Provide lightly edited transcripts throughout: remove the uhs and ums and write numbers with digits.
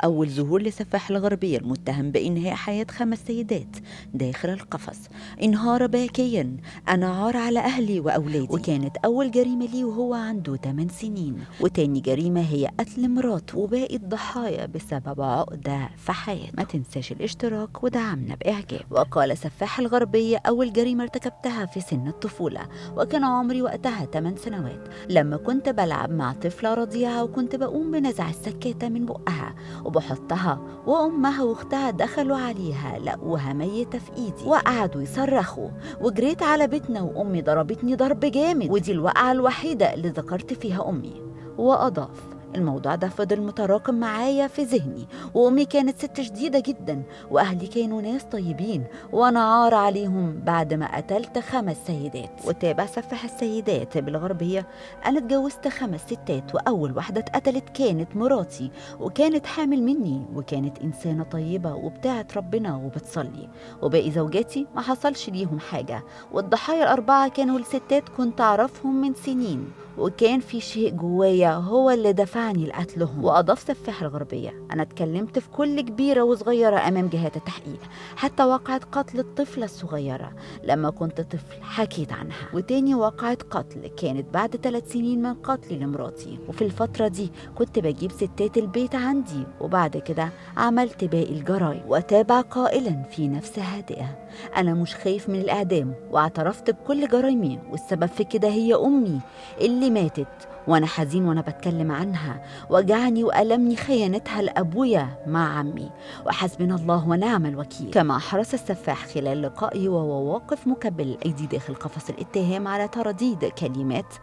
أول ظهور لسفاح الغربية المتهم بإنهاء حياة 5 سيدات داخل القفص. انهار باكيا: أنا عار على أهلي وأولادي. وكانت أول جريمة ليه وهو عنده 8 سنين، وتاني جريمة هي قتل مراته وباقي الضحايا بسبب عقدة في حياته. ما تنساش الاشتراك ودعمنا بإعجاب. وقال سفاح الغربية: أول جريمة ارتكبتها في سن الطفولة، وكان عمري وقتها 8 سنوات، لما كنت بلعب مع طفلة رضيعة وكنت بقوم بنزع السكاتة من بقها وبحطها، وأمها وأختها دخلوا عليها لقوها ميتة في إيدي وقعدوا يصرخوا، وجريت على بيتنا وأمي ضربتني ضرب جامد، ودي الوقعة الوحيدة اللي ذكرت فيها أمي. وأضاف: الموضوع ده فضل متراكم معايا في ذهني، وأمي كانت ست شديدة جدا، وأهلي كانوا ناس طيبين، وأنا عار عليهم بعد ما قتلت 5 سيدات. وتابع سفاح السيدات بالغربية: أنا اتجوزت 5 ستات، وأول واحدة اتقتلت كانت مراتي، وكانت حامل مني، وكانت إنسانة طيبة وبتاعت ربنا وبتصلي، وباقي زوجاتي ما حصلش ليهم حاجة، والضحايا ال4 كانوا الستات كنت أعرفهم من سنين، وكان في شيء جوايا هو اللي دفعني لقتلهم. وأضاف سفاح الغربية: أنا اتكلمت في كل كبيرة وصغيرة أمام جهات التحقيق، حتى وقعة قتل الطفلة الصغيرة لما كنت طفل حكيت عنها. وتاني وقعة قتل كانت بعد 3 سنين من قتلي لمراتي، وفي الفترة دي كنت بجيب ستات البيت عندي، وبعد كده عملت باقي الجرايم. وتابع قائلا في نفس هادئة: أنا مش خايف من الإعدام، واعترفت بكل جرايمي، والسبب في كده هي أمي اللي ماتت، وأنا حزين وأنا بتكلم عنها، وجعني وألمني خيانتها لأبويا مع عمي، وحسبنا الله ونعم الوكيل. كما حرص السفاح خلال لقائه وهو واقف مكبل الأيدي داخل قفص الاتهام على ترديد كلمات: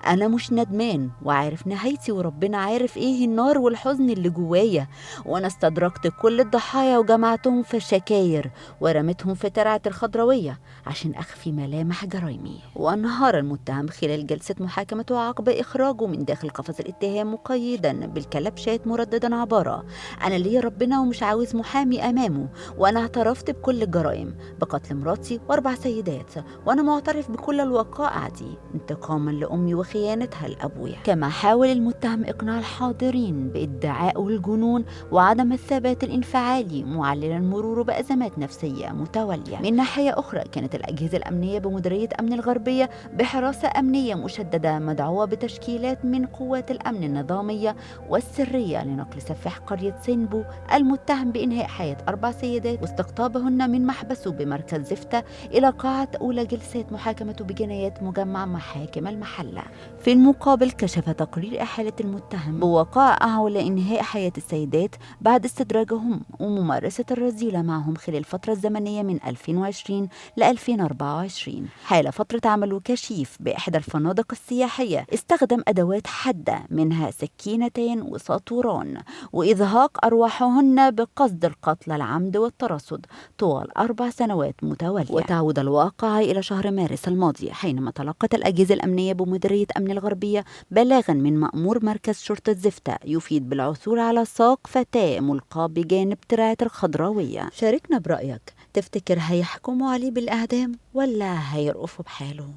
أنا مش ندمان، وعارف نهايتي، وربنا عارف إيه النار والحزن اللي جوايا، وأنا استدركت كل الضحايا وجمعتهم في شكاير ورمتهم في ترعة الخضروية عشان أخفي ملامح جرايمي. وانهار المتهم خلال جلسة محاكمته عقب إخراجه من داخل قفص الاتهام مقيدا بالكلبشات مرددا عبارة: أنا ليا ربنا ومش عاوز محامي أمامه، وأنا اعترفت بكل الجرائم، بقتل مراتي و4 سيدات، وأنا معترف بكل الوقائع دي انتقاما لأمي وخيانتها لأبويا. كما حاول المتهم إقناع الحاضرين بادعائه الجنون وعدم الثبات الانفعالي، معللا مروره بأزمات نفسية متوالية. من ناحية أخرى، كانت الأجهزة الأمنية بمديرية أمن الغربية بحراسة أمنية مشددة مدعوة بتشكيلات من قوات الأمن النظامية والسرية لنقل سفاح قرية سينبو المتهم بإنهاء حياة 4 سيدات واستقطابهن من محبسه بمركز زفتة إلى قاعة أولى جلسات محاكمته بجنايات مجمع محاكم المحلة. في المقابل، كشف تقرير إحالة المتهم بوقائعه لإنهاء حياة السيدات بعد استدراجهم وممارسة الرذيلة معهم خلال الفترة الزمنية من 2020 ل 2024، حال فترة عمله كشيف بإحدى الفنادق السياحية. استخدم أدوات حادة منها سكينتين وساطوران، وإزهاق أرواحهن بقصد القتل العمد والترصد طوال 4 سنوات متوالية. وتعود الواقعة إلى شهر مارس الماضي، حينما تلقت الأجهزة الأمنية بمديرية أمن الغربية بلاغا من مأمور مركز شرطة زفتة يفيد بالعثور على ساق فتاة ملقاة بجانب ترعة الخضراوية. شاركنا برأيك، تفتكر هيحكموا عليه بالإعدام ولا هيرقفوا بحاله؟